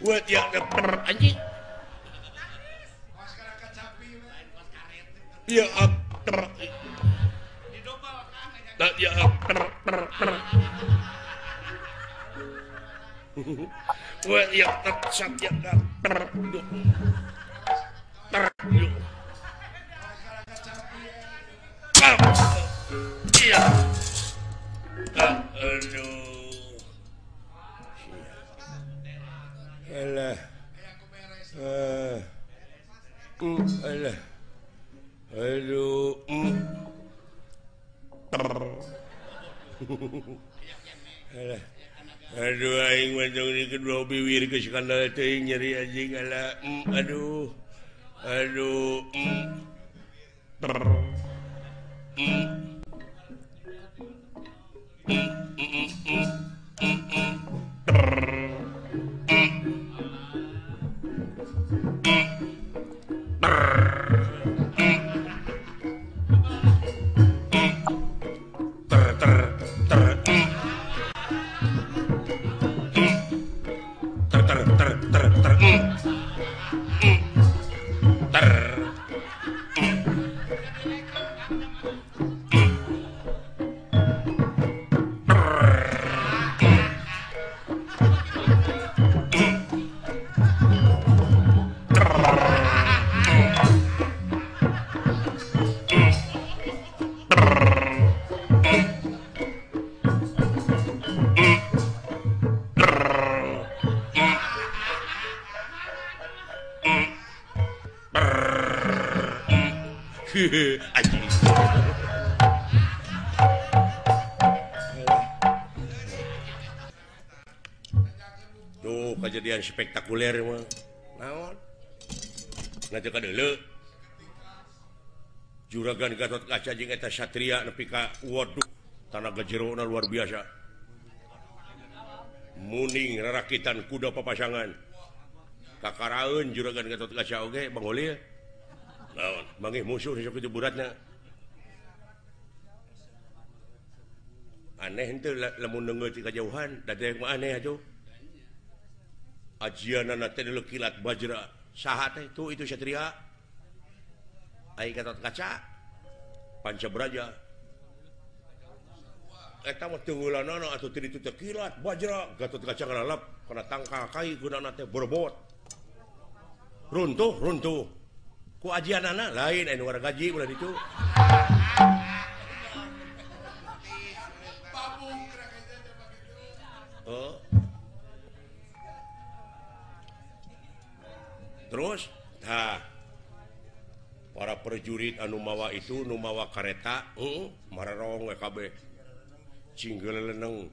Buat ya anjing. Ya ter. Ya ter ter ter. Buat ya ter sat ya ter. Ter. Iya. Aduh. Alah. Alah. Aduh. Alah. Aduh aing mah di kedua biwir geus skandal teuing nyeri anjing alah. Aduh. Aduh. Anjing. Tuh kejadian spektakuler mah. Naon? Nah teu kadeuleu. Juragan Gatot Kaca jeung eta Satria nepi ka waduh tanaga jerona luar biasa. Muning rarakitan kuda papasangan. Kakaraeun Juragan Gatot Kaca oge Bang Holil. Naon, manggih musuh sok kitu buratna. Aneh henteu lamun neungeut ti kajauhan, da teh mah aneh atuh. Ajianana teh deuleu kilat bajra. Saha teh tuh itu Satria. Ai Gatot Kaca Panca Braja. Eta mah teungeulanana atuh teu ditu teh kilat bajra, Gatot Kaca ngalalap kana tangkal kai gunana teh borbot. Runtuh, runtuh. Ku ajianana lain anu gaji ulah ditu. Oh. Terus tah para prajurit anu mawa itu nu mawa kareta, mararong we kabeh. Cinggeleneng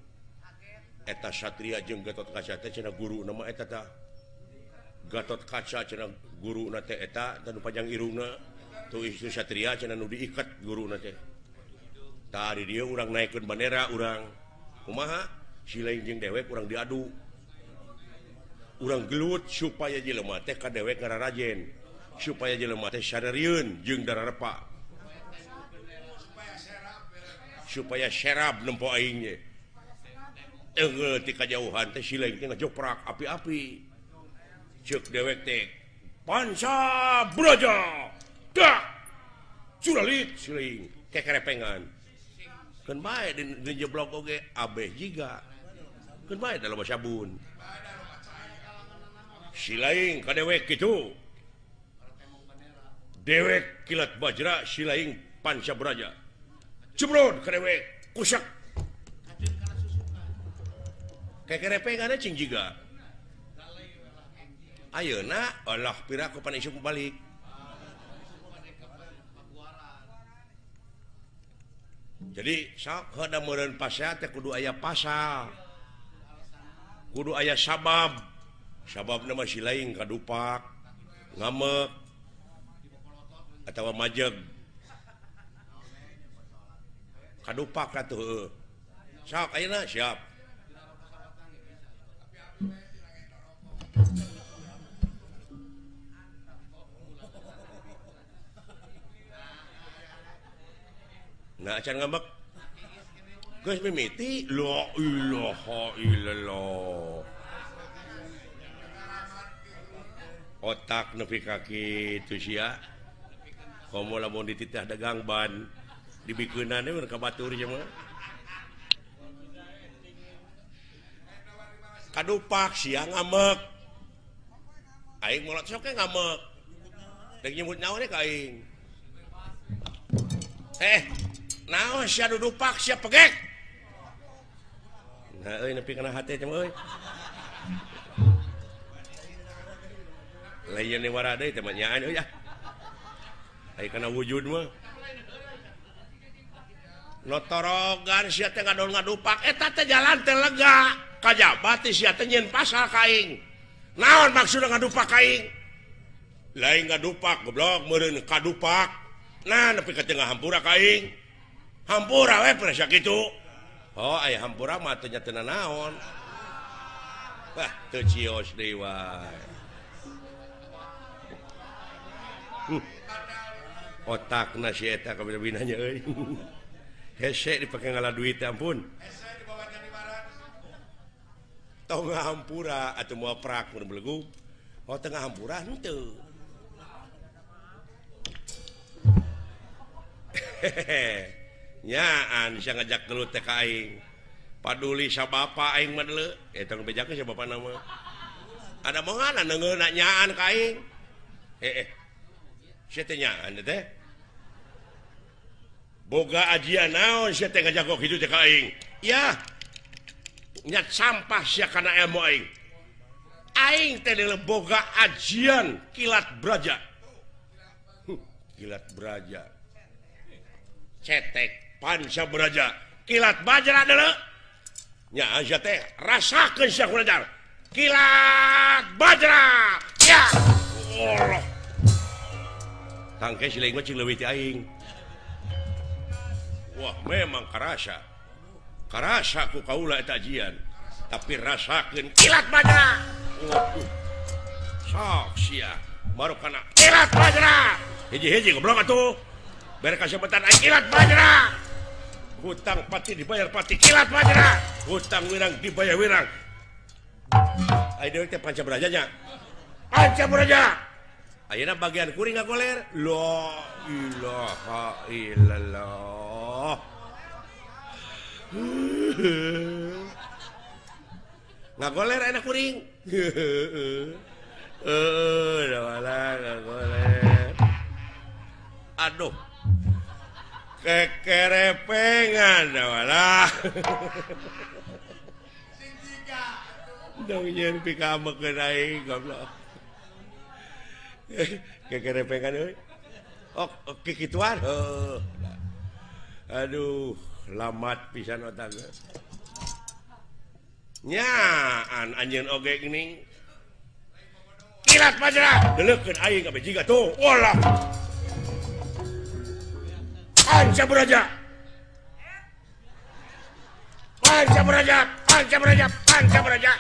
eta Satria jeung Gatot Kaca teh cenah guru nama eta tah. Gatot Kaca cenah guruna teh eta tanu panjang irungna tuh itu Satria cenah nu diikat guruna teh. Tah di dieu urang naikeun bandera urang. Kumaha? Si lain jeung dewek urang diadu. Urang gelut supaya jelema teh ka dewek ngararajen. Supaya jelema teh sadarieun jeung dararepa. Supaya serab nempo aing ge. Teunggeul ti kajauhan teh si lain teh ngajoprak api-api. Ceuk dewek teh Panca Braja dak curalit siling kekerepengan keun bae di jeblok oge abeh jiga keun bae da loba sabun silaing ka dewek kitu dewek kilat bajra silaing Panca Braja jeblok ka dewek kusak kekerepengan cing jiga. Ayeuna Allah piraku pan isuk balik. Jadi sok heuda meureun pasea teh kudu aya pasal. Kudu aya sabab. Sababna mah si lain kadupak, ngamek atawa majeg. Kadupak atuh heueuh. Sok ayeuna siap. Nah, acan ngambek. Geus mimiti la ilaha illallah. Otak nepi ka kitu sia. Komo lamun dititah dagang ban dibikeunana we ka batur sia mah. Kadupak sia ngamek. Aing molot sok ngamek. Dek nyebut naon ka aing. Naon sia dudupak sia pegek. Nah euy nepi kana hate cem euy. Lain ni wara deui teh mah nyaan euy ah. Ai kana wujud mah. Notorogan sia teh ngadon ngadupak eta teh jalan teh lega. Kajaba teh sia teh nyieun pasal ka aing. Naon maksudna ngadupak ka aing? Lain ngadupak goblok meureun kadupak. Nah nepi ka tengah hampura ka aing. Hampura we pernah sakitu. Oh aya hampura mah teh nya teu nanaon. Wah teu cios deui wae. Otakna si eta kabina-binanya euy. Hese dipake ngala duit ampun. Hese dibawa jadi barat. Tong hampura atuh moal prak mun belegug. Oh tengah hampura henteu. Nyaan sia ngajak gelut teh ka aing. Paduli sa bapa aing mah deuleu. Eta nu bejakeun sa bapana mah. Ada mongan neungeuna nyaan ka aing. Sia teh nyaan teh. Boga ajian naon sia teh ngajago kitu teh ka aing. Yah. Nyat sampah sia kana ilmu aing. Aing teh deuleu boga ajian kilat braja. Kilat braja. Cetek panca braja. Kilat bajra deuleu. Nya sia teh rasakeun sia ku ajar. Kilat bajra. Ya. Allah. Tangke si lain mah cing leuwih ti aing. Wah memang karasa. Karasa ku kaula eta ajian. Tapi rasakeun kilat bajra. Waduh. Sok sia baru kana kilat bajra. Hiji-hiji goblok atuh. Bere kasebetan aing kilat bajra. Hutang pati dibayar pati kilat bajra. Hutang wirang dibayar wirang. Aing deui teh panca braja nya. Panca braja. Ayeuna bagian kuring ngagoler. La ilaha illallah. Ngagoler enak kuring. Heeh, dah ngagoler. Aduh. Kekerepengan dah. Dong nyeun pikamekeun aing goblok. Kekerepengan euy. Oh, kikituan. Heuh. Aduh, lamat pisan otak. Nyaan anjeun oge geuning. Kilat bajra, deuleukeun aing kabeh jiga tuh. Walah. Panca braja. Panca braja, panca braja, panca braja.